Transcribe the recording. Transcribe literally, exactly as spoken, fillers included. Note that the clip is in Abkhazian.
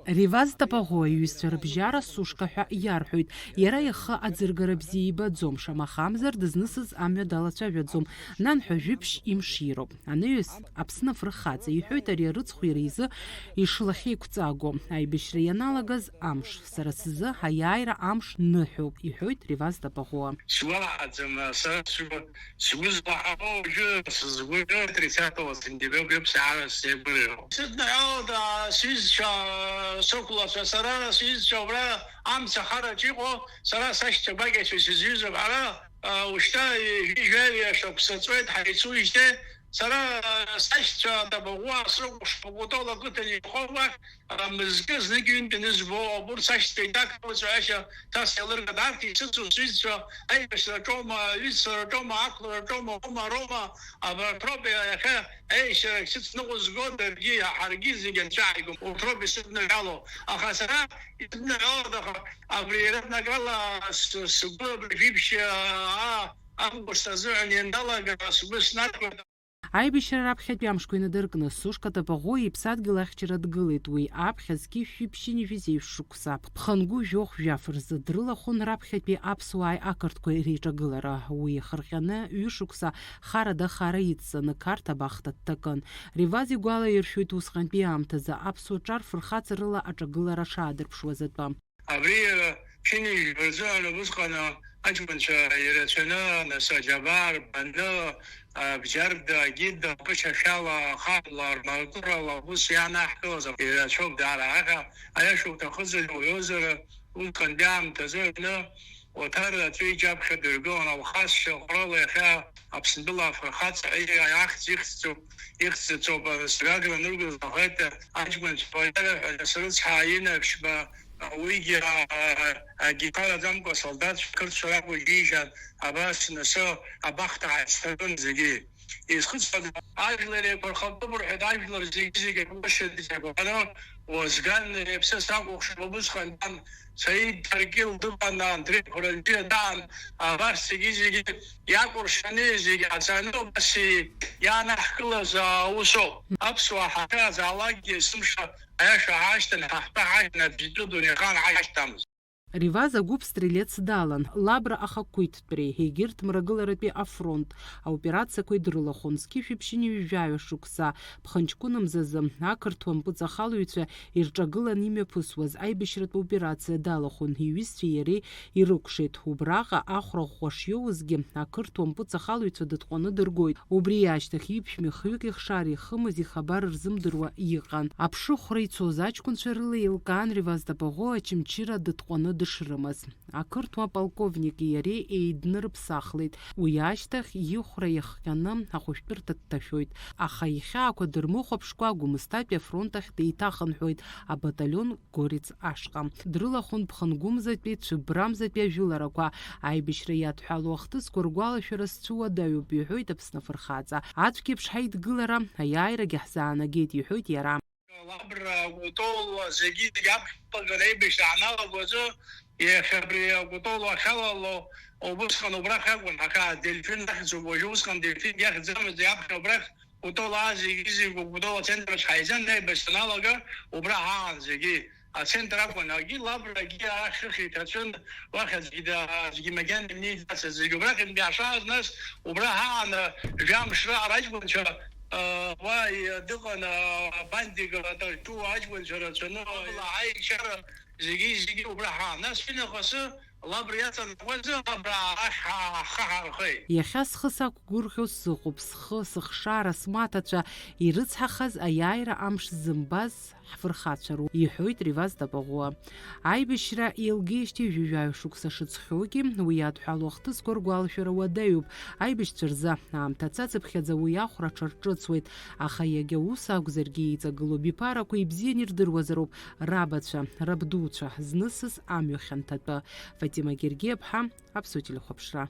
Реваз Тапаӷоа иҩызцәа рыбжьара Сушка ҳәа иарҳәоит. Иара ихы аӡыргара бзиа ибаӡом, шамахамзар дызнысыз амҩа далацәажәаӡом, нанҳәа жәиԥшь имшироуп. Анаҩс Аԥсны афырхаҵа иҳәоит ари арыцхәира изы ишлахьеиқәҵаго. Аибашьра ианалагаз амш, сара сзы аиааира амш ныҳәоуп, иҳәоит Реваз Тапаӷоа. Сгәалаҟаӡам, сара сгәы, сгәы злаҳауа уажәы сызгәырҩо тридцатого сентября ԥсаара сзеигәырҩо. Сыднагалоит, а, сҩызцәа, сықәлацәа, сара сҩызцәа убра амца хараҿ иҟоу, сара сашьцәа гәакьацәа сызҩызоуп ҳара, а, ушьҭа ҩажәи жәаҩа шықәса ҵуеит ҳаицужьҭеи, сара, а, сашьцәа Тапаӷоа срыкәыхшоуп, Кәтол ақыҭан инхо уахь, а, мызкы знык ҩынтә ианызбо ауп, урҭ сашьцәа идагхоит ҳәа ҳәашьа ҭас еилыргеит, арҭ исыцу сҩызцәа аибашьраҿоума, аҩызцәараҿоума, ақәлараҿоума, ума, рома, абарҭ роуп иахьа аешьарахь сыцныҟәызго, даргьы, ҳаргьы зегьы анцәа ҳаигом, урҭ роуп исыднагалоу. Аха сара исыднагалоит, аха абри иара снагала с-, сгәы абыржәиԥшь, аа, август азыҳәан иандалага сгәы снархоит. Аибашьра раԥхьатәи амшқәа инадыркны, Сушка Тапаӷоа иԥсадгьыл ахьчара дгылеит. Уи аԥхьа зқьышәи ԥшьынҩажәи зеижә шықәса, ԥхынгәы жәохә жәаф рзы дрылахәын раԥхьатәи аԥсуааи ақырҭқәеи реиҿагылара. Уи иахырҟьаны ҩышықәса харада хара идҵаны Қарҭ абахҭа дҭакын. Реваз игәалаиршәоит усҟантәи аамҭазы аԥсуа ҿар фырхаҵарыла аҿагылара шаадырԥшуаз атәы. Абри, э, ԥшьынҩажәи жәаф рзыҳәан убысҟан, э, аҷкәынцәа ирацәаны, нас, Аџьабаа, Баны, э, Бџьарда, Гида, Ԥышьашәала, Хаҳәла, Рмаркурала ус иаанаҳкылаз ирацәоуп даара. Аха аиаша уҭахызар, уҳәозар, усҟантәи аамҭазы аҩны Оҭар аҵәы иҷаԥхьа дыргылан, Алхас Шьаҟрыл иахьа Аԥсынтәыла афырхаҵа ҳәа ахьӡ ихьӡҵоуп, ихьӡҵоуп, Гагра ныргәылҵ аҳәеит, аҷкәынцәа иарҳәаны срыцҳа, Аина Ԥшьба, уигьы, а, а, агитараӡамкәа асолдаҭцәа қырҭцәа ракәу џьишьан, абас насы абахҭа ҳаицҭакын зегьы. Изхыҵуада, ажәлар еиқәырхатәуп рҳәеит, ажәлар зегьы-зегьы ргәы шьаҭа иҭагәаны, Озган иԥсы сакәыхшоуп, убысҟан дан Саид Ҭаркьыл дыҟан, Андреи Хәранџьиа даан, абас зегьы-зегьы иакәыршаны, зегьы ааӡаны убас иаанаҳкылаз аус ауп. Аԥсуаа ҳахьааӡаалакгьы есымша аиаша ҳашьҭан, ҳа ҳтәы ҳашьҭан, аӡәы итәы дунеихаан ҳашьҭамызт. Реваз агәыԥ стрелец далан, Лабра ахақәиҭтәреи, егьырҭ мрагыларатәи афронт аоперациақәеи дрылахәын, зқьышәи ԥшьынҩажәи жәаҩа шықәса, ԥхынҷкәына мзазы, ақырҭуа мпыҵахалаҩцәа ирҿагылан имҩаԥысуаз аибашьратә операциа далахәын, иҩызцәеи иареи ирыкәшеит. Убраҟа ахәра ӷәӷәа шиоузгьы, ақырҭуа мпыҵахалаҩцәа дытҟәаны дыргоит. Убри ашьҭахь иԥшәма хҩык ихшара ихымыз ихабар рзымдыруа иҟан. Аԥшыхәра ицоз аҷкәынцәа рыла еилкаан Реваз Тапаӷоа Очамчыра дытҟәаны дышрымаз. Ақырҭуа полковники иареи еиднырыԥсахлеит. Уи ашьҭахь ихәра иахҟьаны ахәышәтәырҭа дҭашәоит. Аха ихьаақәа дырмыхәаԥшкәа Гәымсҭатәи афронт ахь деиҭахынҳәуеит, абаталион Горец ашҟа. Дрылахәын Ԥхынгәымзатәи Цәыббрамзатәи ажәыларақәа. Аибашьра иадҳәалоу ахҭысқәа ргәалашәара сцәыуадаҩуп, иҳәоит Аԥсны афырхаҵа. Ацәгьеиԥш ҳаидгылара аиааирагьы ҳзаанагеит, иҳәоит иара. Лабра, Гәдоуҭа, зегьы-зегьы аԥхьаҟа аибашьра ҳаналаго азы, иахьа абри Гәдоуҭа ахьалало, убысҟан убрахь акәын, аха Дельфин ахьӡуп, уажәы усҟан Дельфин иахьӡамызт, аԥхьа убрахь Гәдоуҭа зегьы-зегьы Гәдоуҭа ацентрахь ҳаизан, аибашьра аналага, убра ҳаан зегьы. Ацентр акәын, агьи Лабрагьы арахь хыхь иҭацәын, уахь аӡәгьы да-, аӡәгьы макьана имнеиӡацызт, зегьы убрахь иаашааз, нас убра ҳаан, жәамш раҟара аҷкәынцәа, а, уа, и-, дыҟан, а, Бандик, а, Тарчу аҷкәынцәа рацәаны, ла аичара зегьы, зегьы убра ҳаан. Нас ҩынахысы Лабра иаҵанакуазы, Лабра ахь ҳа-, ҳхы ҳархеит. Иахьа схы сақәгәырӷьо сыҟоуп, схы, сыхшара, смаҭацәа ирыцҳахаз аиааира амш зымбаз ҳфырхацәароуп, иҳәоит Реваз Тапаӷоа. Аибашьра еилгеижьҭеи жәаҩа шықәса шыҵхьоугьы, уи иадҳәалоу ахҭысқәа ргәалашәара уадаҩуп. Аибашьцәа рзы аамҭа цацыԥхьаӡа уи ахәра аҽарҿыцуеит, аха иагьа ус акәзаргьы, иҵагылоу биԥарақәа ибзианы ирдыруазароуп рабацәа, рабдуцәа знысыз амҩа хьанҭатәы. Фатима Гергиаԥҳа, Аԥсуа телехәаԥшра.